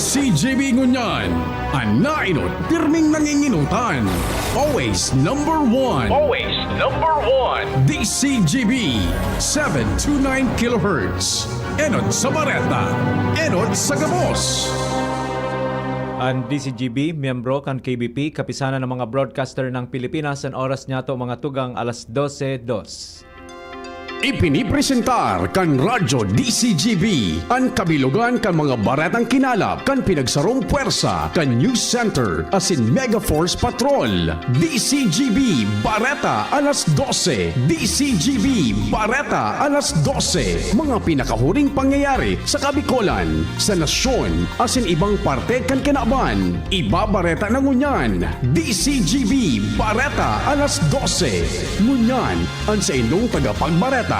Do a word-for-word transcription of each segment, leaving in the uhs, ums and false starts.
C G B ngunyan, an nainot, pirming nanginginutan. Always number one. Always number one. D C G B, seven two nine kilohertz. Enot sa bareta, enot sa gabos. An D C G B, miyembro kan K B P, Kapisanan ng mga Broadcaster ng Pilipinas, an oras niyato mga tugang alas dose dos. Ipinipresentar kan Radyo D C G B an kabilugan kan mga baretang kinalap kan pinagsarong pwersa kan News Center asin Mega Force Patrol. D C G B Bareta alas dose. D C G B Bareta alas dose. Mga pinakahuring pangyayari sa Kabikolan, sa nasyon, asin ibang parte kan kinaban. Ibabareta na ngunyan. D C G B Bareta alas dose. Ngunyan, an saindong tagapagbareta.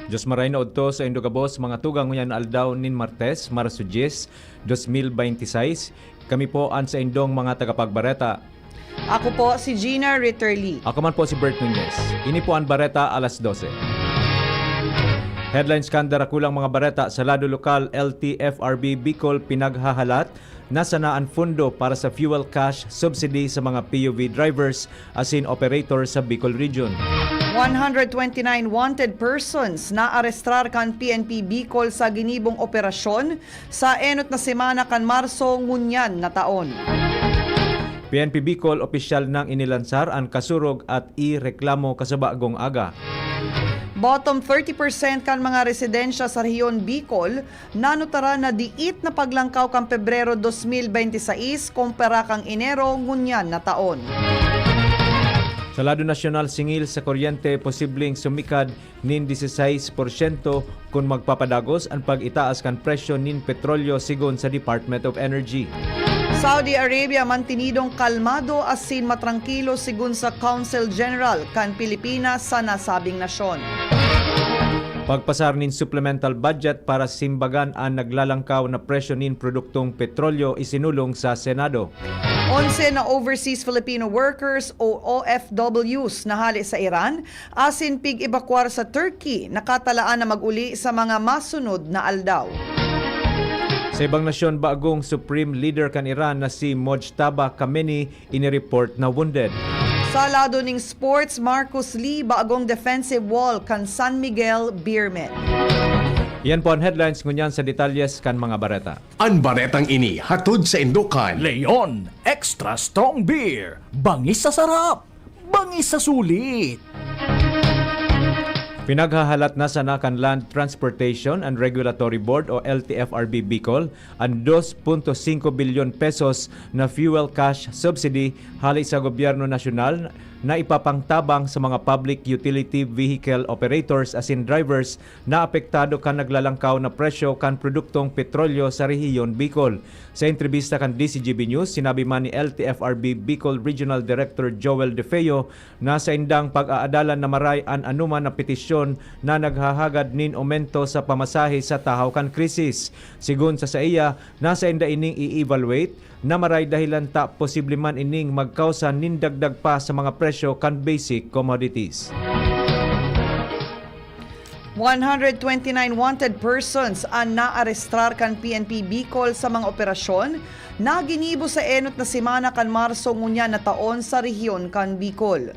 Diyos maray na udto sa indo gabos, mga tugang, ngunyan aldaw nin Martes, Marso diyes, dos mil bente seis. Kami po an saindong mga tagapagbareta. Ako po si Gina Ritterly. Ako man po si Bert Nunez. Ini po an Bareta alas dose. Headlines kan darakulang mga bareta sa lado lokal. L T F R B Bicol pinaghahalat na sana an pondo para sa fuel cash subsidy sa mga P U V drivers asin operator sa Bicol Region. One hundred twenty-nine wanted persons na arestrar kan P N P Bicol sa ginibong operasyon sa enot na semana kan Marso ngunyan na taon. P N P Bicol opisyal nang inilansar an kasurog at e-reklamo kasabagong aga. Bottom thirty percent kan mga residensya sa rehiyon Bicol nanutaran na diit na paglangkaw kan Pebrero dos mil bente sais kumpara kan Enero ngunyan na taon. Sa lado nasyonal, singil sa kuryente posibleng sumikad nin diseseis porsyento kun magpapadagos an pag-itaas kan presyo nin petrolyo, sigon sa Department of Energy. Saudi Arabia mantinidong kalmado asin matrangkilo, sigon sa Consul General kan Pilipinas sa nasabing nasyon. Pagpasar nin supplemental budget para simbagan an naglalangkaw na presyo nin produktong petrolyo isinulong sa Senado. Onse na overseas Filipino workers o O F Ws na hale sa Iran asin pig-ebakwar sa Turkey nakatalaan na mag-uli sa mga masunod na aldaw. Sa ibang nasyon, bagong Supreme Leader kan Iran na si Mojtaba Khamenei ini-report na wounded. Sa lado ning sports, Marcus Lee bagong defensive wall kan San Miguel Beermen. Yan po an headlines, ngunyan sa detalyes kan mga bareta. An baretang ini hatod saindo kan Leon Extra Strong Beer. Bangis sa sarap, bangis sa sulit. Pinaghahalat na sana kan Land Transportation and Regulatory Board o L T F R B Bicol an dos punto singko bilyon pesos na fuel cash subsidy hale sa gobyerno nasyonal na ipapangtabang sa mga public utility vehicle operators asin drivers na apektado kan naglalangkaw na presyo kan produktong petrolyo sa rehiyon Bicol. Sa entrebista kan D C G B News, sinabi man ni L T F R B Bicol Regional Director Joel De Feo na saindang pag-aadalan na maray an anoman na petisyon na naghahagad nin omento sa pamasahe sa tahaw kan krisis. Sigon sa saiya, na sainda ining i-evaluate na maray dahilan ta posible man ining magkausa nin dagdag pa sa mga presyo kan basic commodities. One hundred twenty-nine wanted persons an naarestrar kan P N P Bicol sa mga operasyon na ginibo sa enot na semana kan Marso ngunyan na taon sa rehiyon kan Bicol.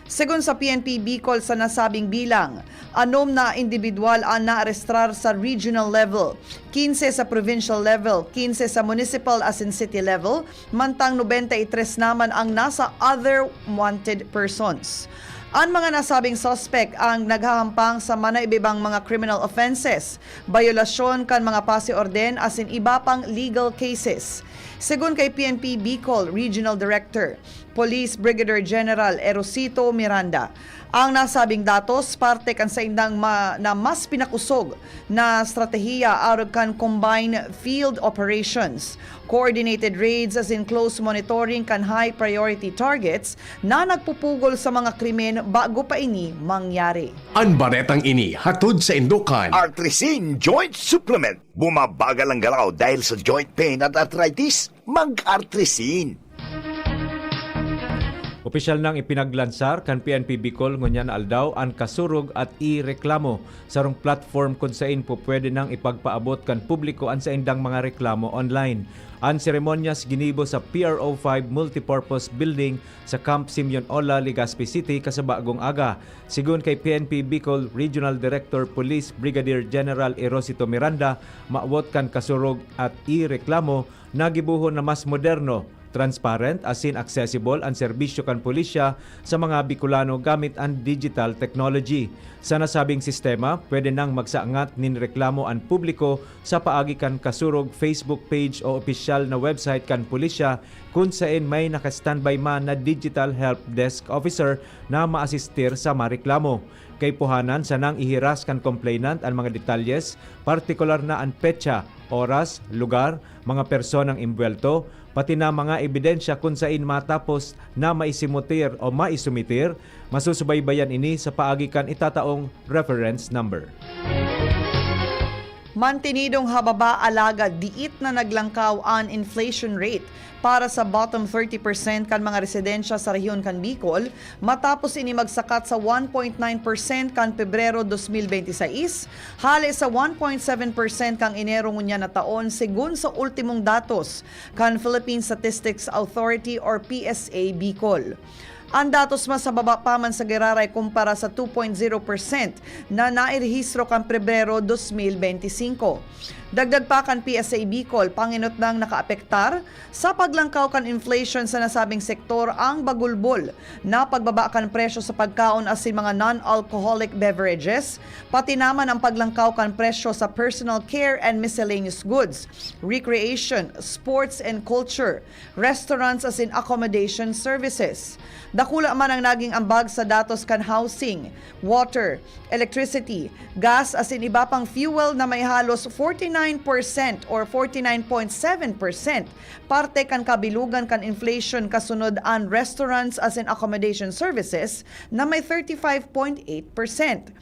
Segun sa P N P Bicol, sa nasabing bilang, anom na indibidwal an naarestrar sa regional level, kinse sa provincial level, kinse sa municipal asin city level, mantang nobenta y tres naman ang nasa other wanted persons. An mga nasabing suspek ang naghahampang sa manaiba-ibang mga criminal offenses, bayolasyon kan mga pasi orden asin iba pang legal cases. Segun kay P N P Bicol Regional Director, Police Brigadier General Erosito Miranda, ang nasabing datos parte kan saindang ma- na mas pinakusog na estratehiya arog kan combined field operations, coordinated raids asin close monitoring kan high priority targets na nagpupugol sa mga krimen bago pa ini mangyari. An baretang ini hatod saindo kan Artrisin Joint Supplement. Bumabagal ang galaw dahil sa joint pain at arthritis? Mag-Artrisin. Opisyal nang ipinaglansar kan P N P Bicol ngunyan na aldaw an Kasurog at i-Reklamo, sarong platform kun sain pupwede nang ipagpaabot kan publiko an saindang mga reklamo online. An seremonyas ginibo sa P R O five Multipurpose Building sa Camp Simeon Ola, Legazpi City, kasabagong aga. Sigon kay P N P Bicol Regional Director Police Brigadier General Erosito Miranda, mawot kan Kasurog at i-Reklamo na gibohon na mas moderno, transparent asin accessible an serbisyo kan pulisya sa mga Bicolano gamit an digital technology. Sa nasabing sistema, pwede nang magsangat nin reklamo an publiko sa paagi kan Kasurog Facebook page o opisyal na website kan pulisya, kun saen may naka-standby man na digital help desk officer na maasistir sa mareklamo. Kaipuhanan sanang ihiras kan complainant an mga detalyes, partikular na an petsa, oras, lugar, mga personang imbuwelto, pati na mga ebidensya kun sain matapos na maisimutir o maisumitir, masusubaybayan ini sa paagi kan itataong reference number. Mantinidong hababa alagad diit na naglangkaw an inflation rate para sa bottom thirty percent kan mga residensya sa rehiyon kan Bicol, matapos ini magsakat sa one point nine percent kan Pebrero dos mil benti seis, hale sa one point seven percent kan Enero ngunyan na taon, segun sa ultimong datos kan Philippine Statistics Authority or P S A Bicol. An datos mas hababa pa man sa giraray kumpara sa two point zero percent na nairehistro kan Pebrero dos mil benti singko. Dagdag pa kan P S A Bicol, pangenot nang nakaapektar sa paglangkaw kan inflation sa nasabing sektor ang bagulbol na pagbaba kan presyo sa pagkaon asin mga non-alcoholic beverages, pati naman ang paglangkaw kan presyo sa personal care and miscellaneous goods, recreation, sports and culture, restaurants asin accommodation services. Dakula man ang naging ambag sa datos kan housing, water, electricity, gas asin iba pang fuel na may halos forty-nine percent or forty-nine point seven percent parte kan kabilugan kan inflation, kasunod an restaurants asin accommodation services na may thirty-five point eight percent.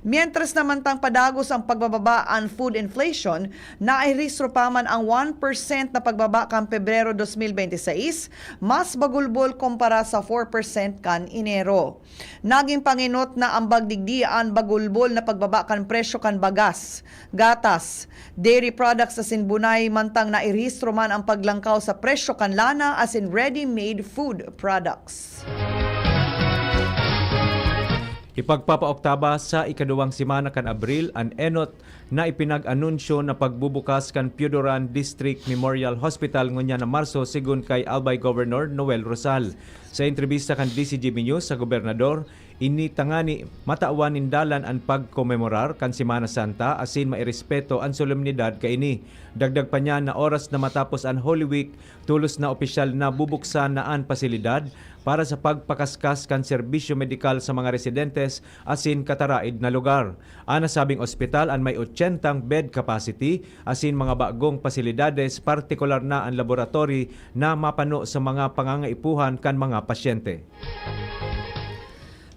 Mientras naman tang padagos ang pagbababa an food inflation, nairehistro pa man ang one percent na pagbaba kan Pebrero dos mil benti seis, mas bagulbol kumpara sa four percent kan Enero. Naging pangenot na ambag digdi an bagulbol na pagbaba kan presyo kan bagas, gatas, dairy products asin bunay, mantang nairehistro man ang paglangkaw sa presyo kan lana asin ready-made food products. Ipagpapaoktaba sa ikaduwang semana kan Abril an enot na ipinag-anunsyo na pagbubukas kan Pioduran District Memorial Hospital ngunyan na Marso, sigon kay Albay Governor Noel Rosal. Sa entrebista kan D C G B News sa gobernador, ini tangani matawan nin dalan an pagkomemorar kan Semana Santa asin mairespeto an solemnidad kaini. Dagdag pa niya na oras na matapos an Holy Week, tolos na opisyal na bubuksan na an pasilidad para sa pagpakaskas kan serbisyo medikal sa mga residentes asin kataraed na lugar. An nasabing ospital an may ochentang bed capacity asin mga bagong pasilidades, partikular na an laboratory na mapano sa mga pangangaipuhan kan mga pasyente.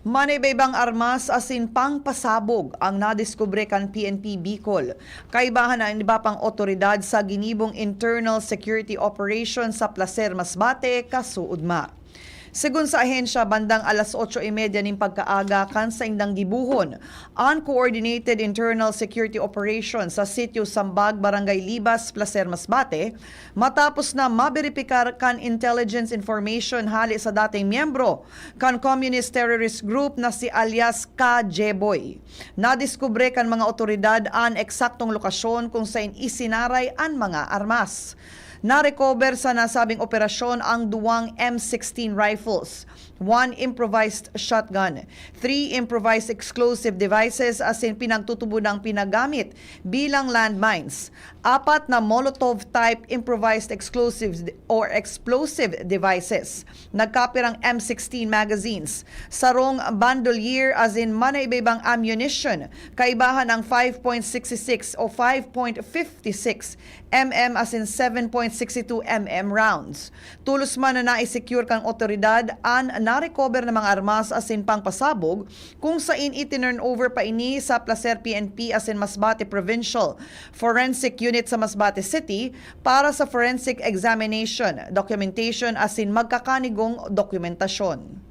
Manaiba-ibang armas asin pangpasabog ang nadiskubre kan P N P Bicol, kaibahan ang iba pang otoridad sa ginibong internal security operation sa Placer Masbate, kasuodma. Segun sa ahensya, bandang alas otso y media nin pagkaaga kan saindang gibohon an coordinated internal security operation sa Sitio Sambag, Barangay Libas, Placer Masbate, matapos na maberipikar kan intelligence information hale sa dating miyembro kan Communist Terrorist Group na si alias Ka Jeboy. Nadiskubre kan mga otoridad an eksaktong lokasyon kung sain isinaray an mga armas. Narecover sa nasabing operasyon ang duwang M sixteen rifles, one improvised shotgun, three improvised explosive devices asin pinagtutubodang pinagamit bilang landmines, apat na Molotov-type improvised explosives or explosive devices, nagkapirang M sixteen magazines, sarong bandolier asin manaiba-ibang ammunition, kaibahan ang five point six six o five point fifty six M M asin seven point sixty-two M M rounds. Tolos man na nai-secure kan otoridad an na-recover na mga armas asin pangpasabog, kung sain itinurn over pa ini sa Placer P N P asin Masbate Provincial Forensic Unit sa Masbate City para sa forensic examination, documentation asin magkakanigong dokumentasyon.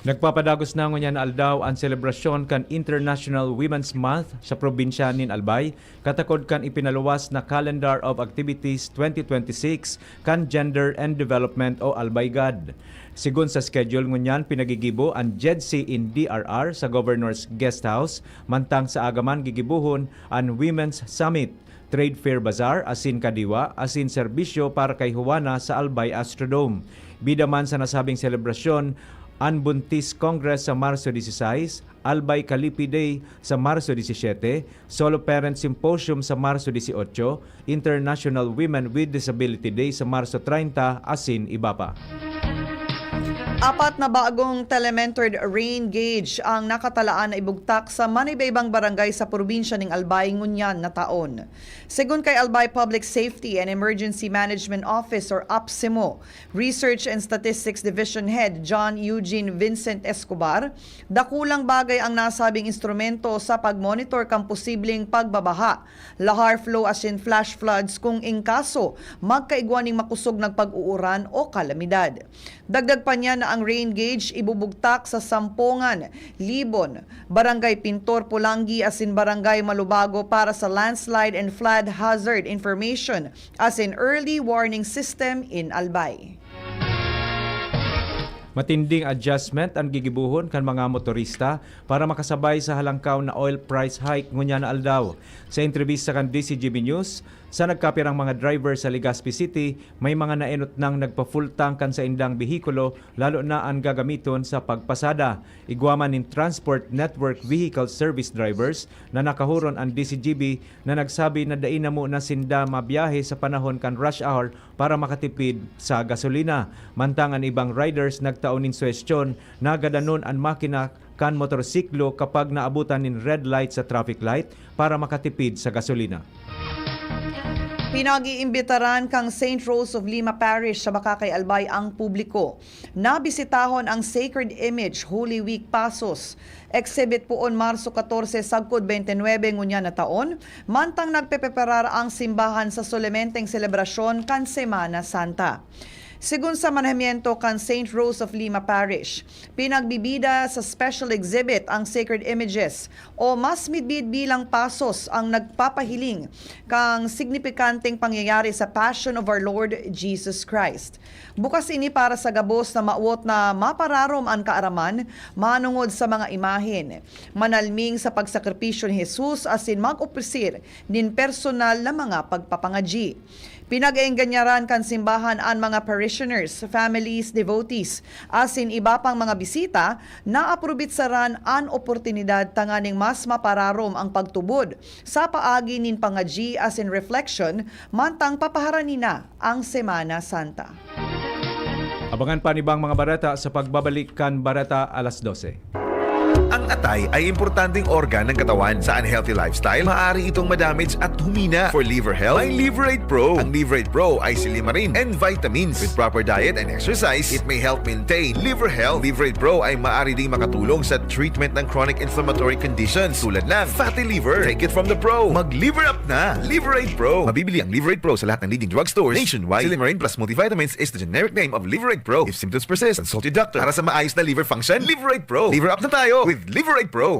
Nagpapadagos na ngunyan na aldaw an selebrasyon kan International Women's Month sa probinsya nin Albay, katakod kan ipinaluwas na Calendar of Activities twenty twenty-six kan Gender and Development o ALBAYGAD. Sigon sa schedule ngunyan, pinagigibo an GEDC in D R R sa Governor's Guest House, mantang sa aga man gigibohon an Women's Summit, Trade Fair Bazaar asin kadiwa asin serbisyo para kay Juana sa Albay Astrodome. Bida man sa nasabing selebrasyon, an Buntis Congress sa Marso dieciséis, Albay Kalipi Day sa Marso disisyete, Solo Parent Symposium sa Marso dieciocho, International Women with Disability Day sa Marso treinta, asin iba pa. Apat na bagong telementored rain gauge ang nakatalaan na ibugtak sa manibaybang barangay sa probinsya ning Albay ngunyan na taon. Segun kay Albay Public Safety and Emergency Management Office or APSEMO Research and Statistics Division Head John Eugene Vincent Escobar, dakulang bagay ang nasabing instrumento sa pagmonitor kan posibleng pagbabaha, lahar flow asin flash floods kung in kaso magkaigwa ning makosog na pag-uuran o kalamidad. Dagdag pa niya na ang rain gauge ibubugtak sa Sampongan, Libon, Barangay Pintor Polangui asin Barangay Malubago para sa landslide and flood hazard information asin early warning system in Albay. Matinding adjustment an gigibohon kan mga motorista para makasabay sa halangkaw na oil price hike ngunyan na aldaw. Sa entrebista kan D C G B News, sa nagkapirang mga driver sa Legazpi City, may mga naenot nang nagpa-full tank kan saindang behikulo, lalo na an gagamiton sa pagpasada. Igwa man nin Transport Network Vehicle Service Drivers na nakahuron an D C G B na nagsabi na dai na muna sinda mabiyahe sa panahon kan rush hour para makatipid sa gasolina. Mantang an ibang riders nagtao nin suhestyon na gadanon an makina kan motorsiklo kapag naabutan nin red light sa traffic light para makatipid sa gasolina. Pinag-iimbitaran kang Saint Rose of Lima Parish sa Bacacay, Albay ang publiko na bisitahon ang Sacred Image Holy Week Pasos exhibit poon Marso katorse sagkod bente nuebe ngunyan na taon, mantang nagpepreparar ang simbahan sa solementeng selebrasyon kan Semana Santa. Segun sa manahimyento kan Saint Rose of Lima Parish, pinagbibida sa special exhibit ang sacred images o mas midbid bilang pasos ang nagpapahiling kan signipikanteng pangyayari sa Passion of our Lord Jesus Christ. Bukas ini para sa gabos na mawot na mapararom an kaaraman manongod sa mga imahen, manalming sa pagsakripisyo ni Jesus asin mag-opresir nin personal na mga pagpapangadyi. Pinag-eengganyaran kan simbahan an mga parishioners, families, devotees, asin iba pang mga bisita na aprobitsaran an oportunidad tanganing mas mapararom ang pagtubod sa paagi nin pangadyi asin reflection mantang papaharani na ang Semana Santa. Abangan pa an ibang mga bareta sa pagbabalik kan Bareta alas dose. Ang atay ay importanteng organ ng katawan. Sa unhealthy lifestyle, maaari itong madamage at humina. For liver health, may Liverate Pro. Ang Liverate Pro ay silimarin and vitamins. With proper diet and exercise, it may help maintain liver health. Liverate Pro ay maaari ding makatulong sa treatment ng chronic inflammatory conditions tulad ng fatty liver. Take it from the pro. Mag-liver up na! Liverate Pro. Mabibili ang Liverate Pro sa lahat ng leading drugstores nationwide. Silimarin plus multivitamins is the generic name of Liverate Pro. If symptoms persist, consult your doctor. Para sa maayos na liver function, Liverate Pro. Liver up na tayo with Liverate Pro.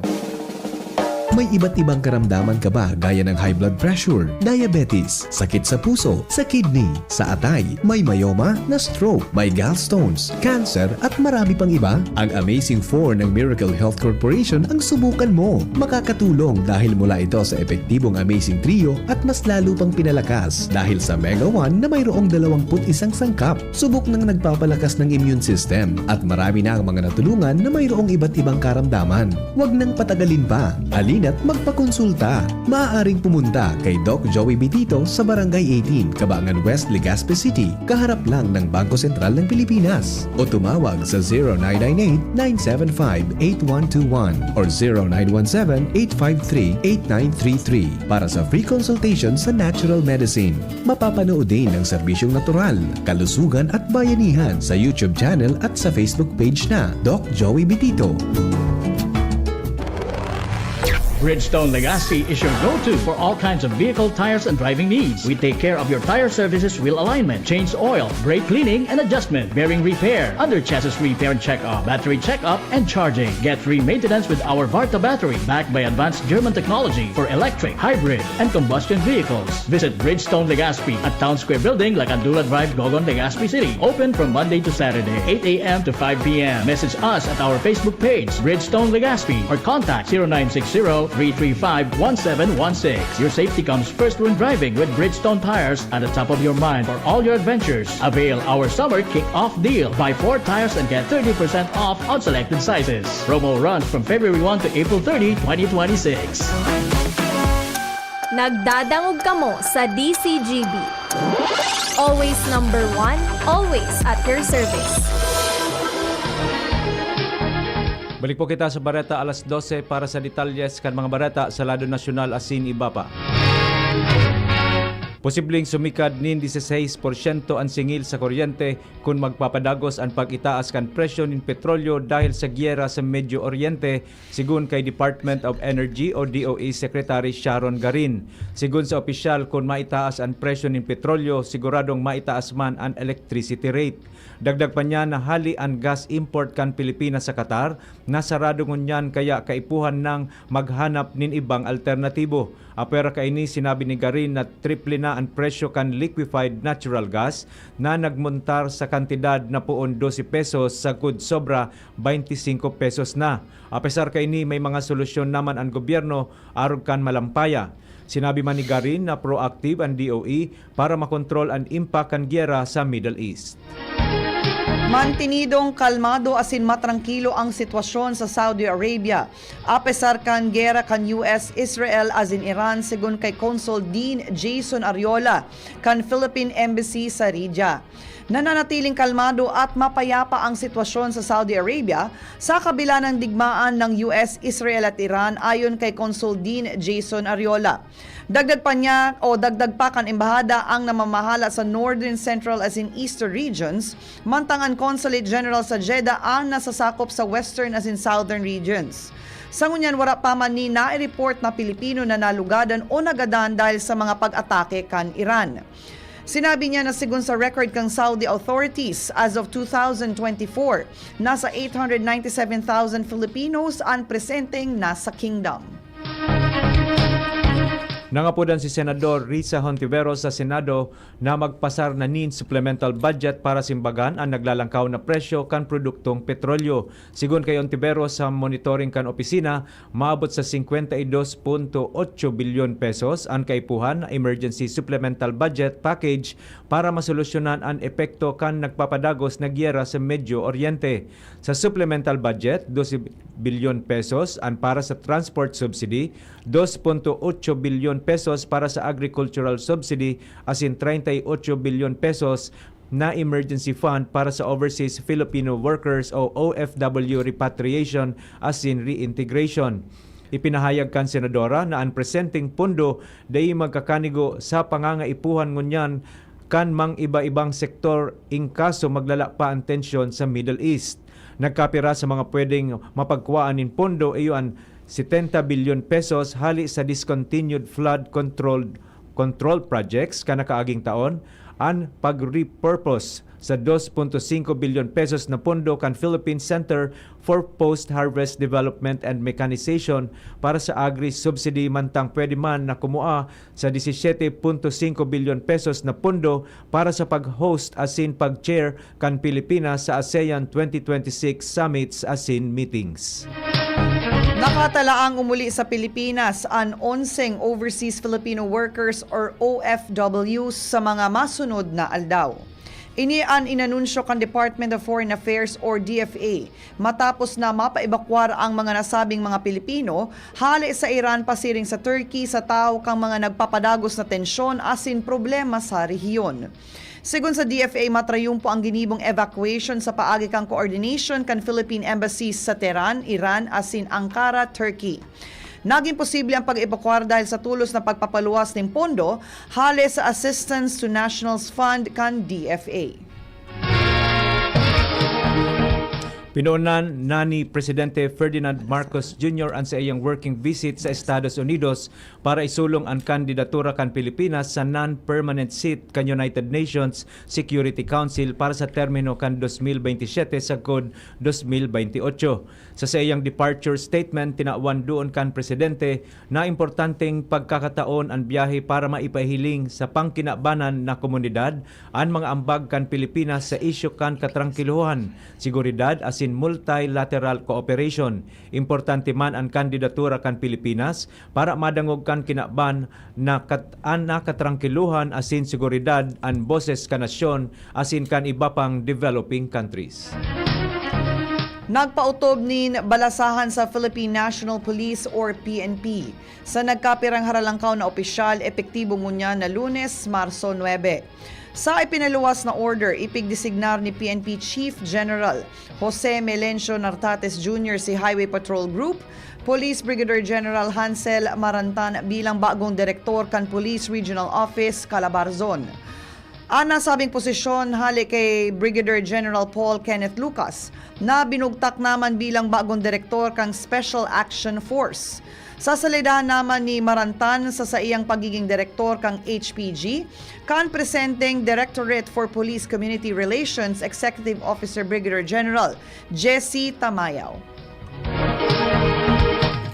May iba't ibang karamdaman ka ba, gaya ng high blood pressure, diabetes, sakit sa puso, sa kidney, sa atay, may myoma, na-stroke, may gallstones, cancer, at marami pang iba? Ang Amazing four ng Miracle Health Corporation ang subukan mo. Makakatulong dahil mula ito sa epektibong Amazing Trio at mas lalo pang pinalakas dahil sa Mega one na mayroong dalawampu't isang sangkap. Subok nang nagpapalakas ng immune system at marami na ang mga natulungan na mayroong iba't ibang karamdaman. Huwag nang patagalin pa. Halina at magpakonsulta. Maaaring pumunta kay Doc Joey Bitito sa Barangay eighteen, Cabangan West, Legazpi City, kaharap lang ng Bangko Sentral ng Pilipinas. O tumawag sa zero nine nine eight, nine seven five, eight one two one or zero nine one seven, eight five three, eight nine three three para sa free consultation sa natural medicine. Mapapanood din ang serbisyong natural, kalusugan at bayanihan sa YouTube channel at sa Facebook page na Doc Joey Bitito. Bridgestone Legazpi is your go-to for all kinds of vehicle tires and driving needs. We take care of your tire services, wheel alignment, change oil, brake cleaning and adjustment, bearing repair, under chassis repair and checkup, battery checkup and charging. Get free maintenance with our Varta battery, backed by advanced German technology for electric, hybrid, and combustion vehicles. Visit Bridgestone Legazpi at Town Square Building, Lacandula Drive, Gogon, Legazpi City. Open from Monday to Saturday, eight a m to five p m. Message us at our Facebook page, Bridgestone Legazpi, or contact zero nine six zero, three three five, one seven one six. Your safety comes first when driving with Bridgestone tires at the top of your mind for all your adventures. Avail our summer kick-off deal. Buy four tires and get thirty percent off on selected sizes. Promo runs from February one to April thirty, twenty twenty-six. Nagdadangog kamo sa D C G B. Always number one, always at your service. Balik po kita sa Bareta alas dose para sa detalyes kan mga bareta sa lado nasyonal asin iba pa. Posibleng sumikad nin diseseis porsyento an singil sa kuryente kun magpapadagos an pag-itaas kan presyo nin petrolyo dahil sa giyera sa Medio Oriente, sigon kay Department of Energy o D O E Secretary Sharon Garin. Sigon sa opisyal, kun maitaas an presyo nin petrolyo, siguradong maitaas man an electricity rate. Dagdag pa niya na hali an gas import kan Pilipinas sa Qatar, nasarado ngunyan kaya kaipuhan nang maghanap nin ibang alternatibo. Apwera kaini, sinabi ni Garin na triple na an presyo kan liquefied natural gas na nagmontar sa kantidad na poon dose pesos sagkod sobra baynte singko pesos na. Apesar kaini, may mga solusyon naman an gobyerno arog kan malampaya. Sinabi man ni Garin na proactive an D O E para makontrol an impact kan giyera sa Middle East. Mantenidong kalmado asin matrangkilo ang sitwasyon sa Saudi Arabia, apesar kan gera kan U S, Israel asin Iran, segun kay Consul Dean Jason Ariola kan Philippine Embassy sa Riyadh. Nananatiling kalmado at mapayapa ang sitwasyon sa Saudi Arabia sa kabila ng digmaan ng U S, Israel at Iran, ayon kay Consul Dean Jason Ariola. Dagdag pa niya o dagdag pa kan embahada ang namamahala sa Northern, Central asin Eastern regions, mantang an Consulate General sa Jeddah ang nasasakop sa Western asin Southern regions. Sa ngunyan, wara pa man ni nai-report na Pilipino na nalugadan o nagadan dahil sa mga pag-atake kan Iran. Sinabi niya na segun sa record kan Saudi authorities, as of two thousand twenty-four, nasa eight hundred ninety-seven thousand Filipinos an presenteng nasa kingdom. Nangapodan si Senador Risa Hontiveros sa Senado na magpasar na nin supplemental budget para simbagan an naglalangkaw na presyo kan produktong petrolyo. Sigon kay Hontiveros, sa monitoring kan opisina, maabot sa singkwenta y dos punto otso bilyon pesos an kaipuhan na emergency supplemental budget package para masolusyonan an epekto kan nagpapadagos na giyera sa Medio Oriente. Sa supplemental budget, dose bilyon pesos an para sa transport subsidy, dos punto otso bilyon pesos para sa agricultural subsidy, asin treinta y ocho bilyon pesos na emergency fund para sa overseas Filipino workers o O F W repatriation asin reintegration. Ipinahayag kan senadora na an presenteng pondo dai magkakanigo sa pangangaipuhan ngunyan kan mang iba-ibang sektor in kaso maglala pa an tensyon sa Middle East. Nagkapira sa mga pwedeng mapagkuwaan nin pondo iyo an setenta bilyon pesos hali sa discontinued flood controlled control projects kan nakaaging taon, an pag-repurpose sa dos punto singko bilyon pesos na pondo kan Philippine Center for Post-Harvest Development and Mechanization para sa agri-subsidy, mantang pwede man na kumua sa disisiete punto singko bilyon pesos na pondo para sa pag-host asin pag-chair kan Pilipinas sa ASEAN twenty twenty-six summits asin meetings. Nakatalaang umuli sa Pilipinas an onseng overseas Filipino workers or O F Ws sa mga masunod na aldaw. Ini an inanunsyo kan Department of Foreign Affairs or D F A, matapos na mapaibakwar ang mga nasabing mga Pilipino hale sa Iran pasiring sa Turkey sa tahaw kan mga nagpapadagos na tensyon asin problema sa rehiyon. Segun sa D F A, matrayumpo ang ginibong evacuation sa paagi kan coordination kan Philippine embassies sa Tehran, Iran, asin Ankara, Turkey. Nagin posible ang pag-ebakwar dahil sa tulos na pagpapaluwas nin pondo hale sa Assistance to Nationals Fund kan D F A. Pinoonan na ni Presidente Ferdinand Marcos Junior an saiyang working visit sa Estados Unidos para isulong an kandidatura kan Pilipinas sa non-permanent seat kan United Nations Security Council para sa termino kan dos mil bentisiete sagkod dos mil bentiocho. Sa saiyang departure statement, tinawan duon kan presidente na importanteng pagkakataon an biyahe para maipahiling sa pangkinabanan na komunidad an mga ambag kan Pilipinas sa isyu kan katrangkiluhan, seguridad asin multilateral cooperation. Importante man an kandidatura kan Pilipinas para madangog kan kinaban na kat-, an nakatrangkiluhan asin seguridad an boses kan nasyon asin kan iba pang developing countries. Nagpaotob nin balasahan sa Philippine National Police or P N P sa nagkapirang haralangkaw na opisyal, epektibo ngunyan na Lunes, Marso nuebe. Sa ipinaluwas na order, ipigdesignar ni P N P Chief General Jose Melencio Nartates Junior si Highway Patrol Group Police Brigadier General Hansel Marantan bilang bagong direktor kan Police Regional Office, Calabarzon. An nasabing posisyon hale kay Brigadier General Paul Kenneth Lucas, na binugtak naman bilang bagong direktor kan Special Action Force. Sasalidahan naman ni Marantan sa saiyang pagiging direktor kan H P G, kan presenteng Directorate for Police Community Relations Executive Officer Brigadier General Jesse Tamayaw.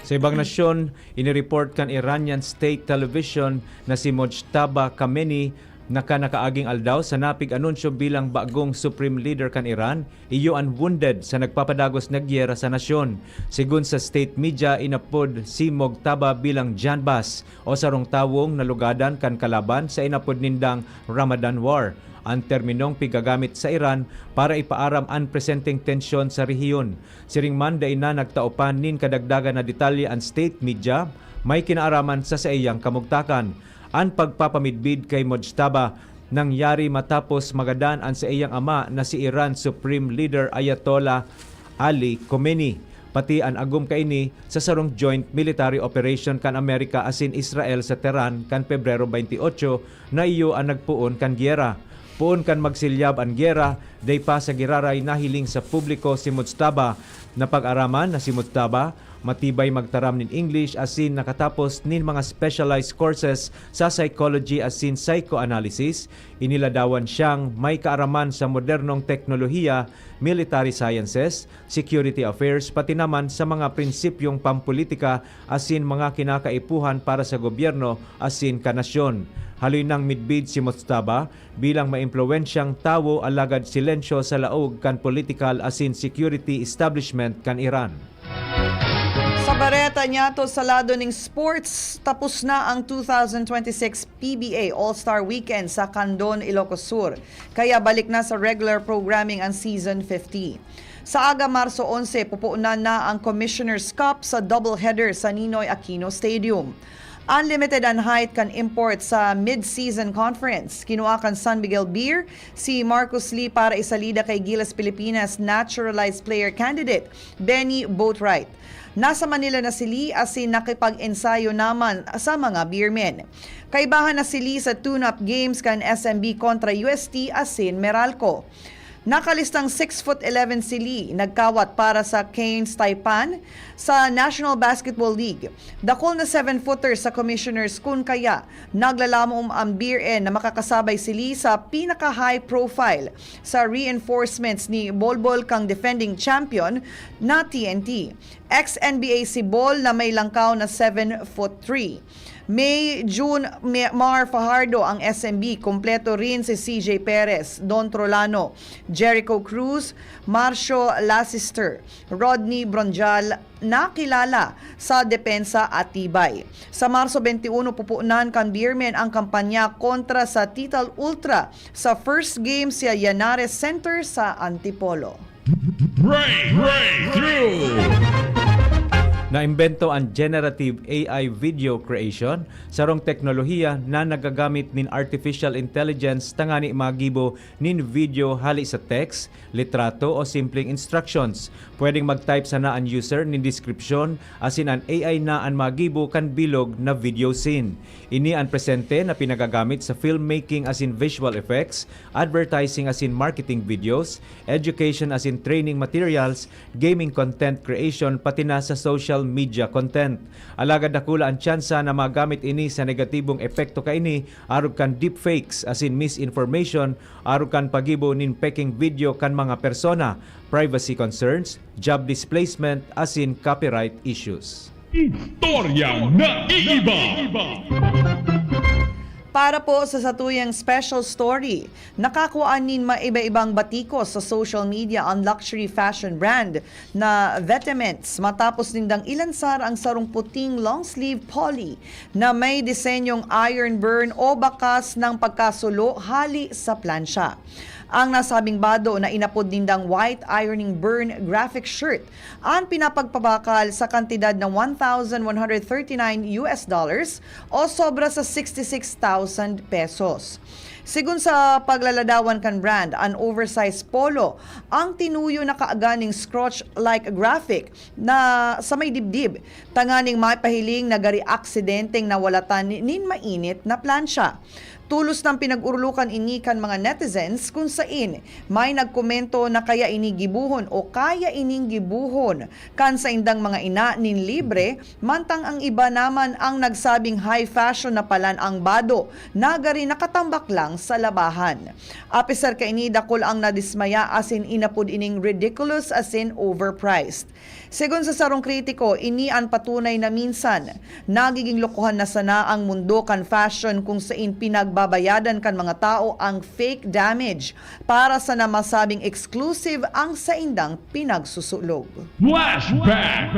Sa ibang nasyon, inireport kan Iranian state television na si Mojtaba Khamenei naka nakaaging aldaw sa napig-anunsyo bilang bagong supreme leader kan Iran, iyo an wounded sa nagpapadagos na gyera sa nasyon. Segun sa state media, inapod si Mojtaba bilang Janbaz o sarong tawong nalugadan kan kalaban sa inapod nindang Ramadan War. An terminong pigagamit sa Iran para ipaaram an presenteng tensyon sa rehiyon. Siring man, dai na nagtao pa nin kadagdagan na detalye an state media may kinaaraman sa saiyang kamugtakan. An pagpapamidbid kay Mojtaba nangyari matapos magadan an saiyang ama na si Iran Supreme Leader Ayatollah Ali Khamenei, pati an agom kaini sa sarong joint military operation kan Amerika asin Israel sa Tehran kan Pebrero twenty-eight na iyo an nagpoon kan gyera. Poon kan magsilyab an gyera, dai pa sa giraray nahiling sa publiko si Mojtaba. Napag-araman na si Mojtaba matibay magtaram nin English asin nakatapos nin mga specialized courses sa psychology asin psychoanalysis. Iniladawan siyang may kaaraman sa modernong teknolohiya, military sciences, security affairs, pati naman sa mga prinsipyong pampolitika asin mga kinakaipuhan para sa gobyerno asin kanasyon. Haloy nang midbid si Mojtaba bilang maimpluwensyang tawo, alagad silensyo sa laog kan political asin security establishment kan Iran. Sa bareta niyato sa lado ning sports, tapos na ang two thousand twenty-six P B A All-Star Weekend sa Candon, Ilocos Sur. Kaya balik na sa regular programming ang Season fifty. Sa aga, Marso onse, pupunan na ang Commissioner's Cup sa doubleheader sa Ninoy Aquino Stadium. Unlimited an height kan import sa mid-season conference. Kinua kan San Miguel Beer si Marcos Lee para isalida kay Gilas Pilipinas naturalized player candidate Benny Boatwright. Nasa Manila na si Lee asin nakipag-ensayo naman sa mga beermen. Kaibahan na si Lee sa tune-up games kan S M B kontra U S T asin Meralco. Nakalistang six foot eleven si Lee, nagkawat para sa Cairns Taipan sa National Basketball League. Dakul na seven-footer sa Commissioners, kun kaya naglalamom ang beer-in na makakasabay si Lee sa pinaka-high profile sa reinforcements ni Bol Bol kang defending champion na T N T. Ex-N B A si Bol na may langkaw na seven foot three. May June, May, Mar Fajardo ang S M B, kompleto rin si C J Perez, Don Trolano, Jericho Cruz, Marcio Lasister, Rodney Bronjal, nakilala sa depensa at tibay. Sa Marso twenty-one, pupunan kan Beermen ang kampanya kontra sa Tital Ultra sa first game sa Yanares Center sa Antipolo. Break, breakthrough. Naimbento ang Generative A I Video Creation, sarong teknolohiya na nagagamit nin artificial intelligence tangani magibo nin video hali sa text, litrato o simpleng instructions. Pwedeng mag-type sana an user nin deskripsyon asin an A I na an magibo kan bilog na video scene. Ini an presente na pinagagamit sa filmmaking asin visual effects, advertising asin marketing videos, education asin training materials, gaming content creation, pati na sa social media content. Alagad dakula an tsansa na magamit ini sa negatibong epekto kaini arog kan deepfakes asin misinformation, arog kan paggibo nin peking video kan mga persona, privacy concerns, job displacement, asin copyright issues. Istoryang naiiba. Para po sa satuyang special story, nakakuha nin maiba-ibang batikos sa social media ang luxury fashion brand na Vetements matapos nindang ilansar ang sarong puting long sleeve poly na may disenyong iron burn o bakas ng pagkasulo hali sa plansya. Ang nasabing bado na inapod nindang white ironing burn graphic shirt an pinapagpabakal sa kantidad na one thousand one hundred thirty-nine U S dollars o sobra sa sixty-six thousand pesos. Sigon sa paglaladawan kan brand, an oversized polo ang tinuyo na kaaga ning scrotch-like graphic na sa may dibdib, tanganing mapahiling na gari aksidenteng nawalatan nin mainit na plansya. Tolos nang pinag-orolokan ini kan mga netizens, kun sain may nagkomento na kaya ini gibohon o kaya ining gibohon kan saindang mga ina nin libre, mantang ang iba naman ang nagsabing high fashion na palan ang bado na gari nakatambak lang sa labahan. Apisar kaini, dakul ang nadismaya asin inapod ining ridiculous asin overpriced. Segun sa sarong kritiko, ini an patunay na minsan, nagiging lokohan na sana ang mundo kan fashion kung sain pinagbabayadan kan mga tao ang fake damage para sana masabing exclusive ang saindang pinagsusulog. Flashback.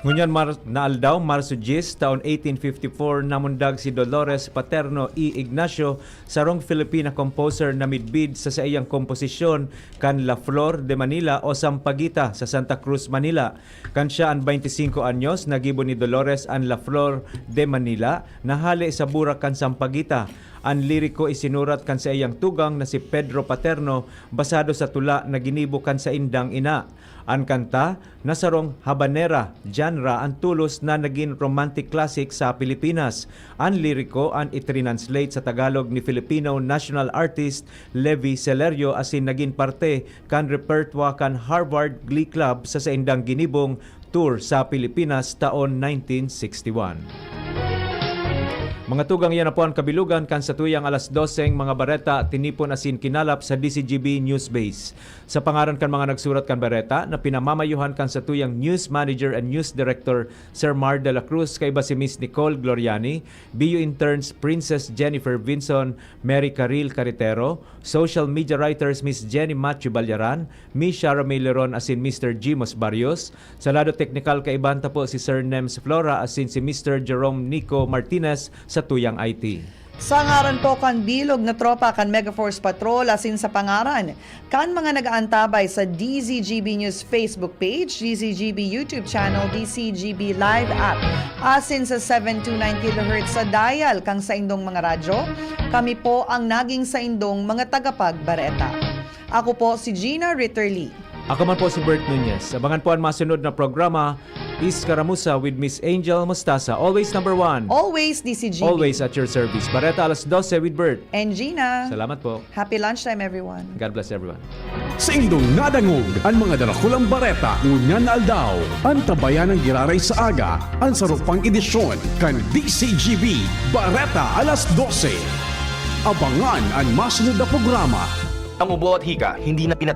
Ngunyan mar- na aldaw, Marso diyes, taon eighteen fifty-four, namundag si Dolores Paterno y Ignacio, sarong Filipina composer na midbid sa saiyang komposisyon kan La Flor de Manila o Sampaguita sa Santa Cruz, Manila. Kan siya an baynte singko anyos, nagibo ni Dolores an La Flor de Manila na hale sa burak kan sampaguita. An liriko isinurat kan saiyang tugang na si Pedro Paterno, basado sa tula na ginibo kan saindang ina. An kanta, na sarong habanera genre, an tolos na nagin romantic classic sa Pilipinas. An liriko an itrinanslate sa Tagalog ni Filipino national artist Levi Celerio asin nagin parte kan repertoire kan Harvard Glee Club sa saindang ginibong tour sa Pilipinas taon nineteen sixty-one. Mga tugang, iyan na po an kabilugan kan satuyang alas doseng mga bareta, tinipon asin kinalap sa D C G B News Base. Sa pangaran kan mga nagsurat kan bareta na pinamamayuhan kan satuyang News Manager and News Director, Sir Mar de la Cruz, kaiba si Miss Nicole Gloriani, B U interns Princess Jennifer Vinson, Mary Caril Carretero, social media writers Miss Jenny Matthew Balyaran, Miss Shara May Leron asin Mister Jimos Barrios. Sa lado teknikal, kaibahan ta po si Sir Nems Flora asin si Mister Jerome Nico Martinez sa tuyang I T. Sa ngaran po kan bilog na tropa kan Megaforce Patrol asin sa pangaran kan mga nag-aantabay sa D Z G B News Facebook page, D Z G B YouTube channel, D Z G B Live app, asin sa seven two nine kilohertz sa dial kan saindong mga radyo, kami po ang naging saindong mga tagapagbareta. Ako po si Gina Ritterly. Ako man po si Bert Nunez. Abangan po an masunod na programa, Iskaramuza with Miss Angel Mostaza. Always number one. Always D C G B. Always at your service. Bareta alas dose with Bert. And Gina. Salamat po. Happy lunchtime, everyone. God bless everyone. Saindong nadangog an mga darakulang bareta ngunyan na aldaw. Antabayan an giraray sa aga, an sarong pang-edisyon kan D C G B Bareta alas dose. Abangan an masunod na programa. Ang ubo at hika, hindi na pinat-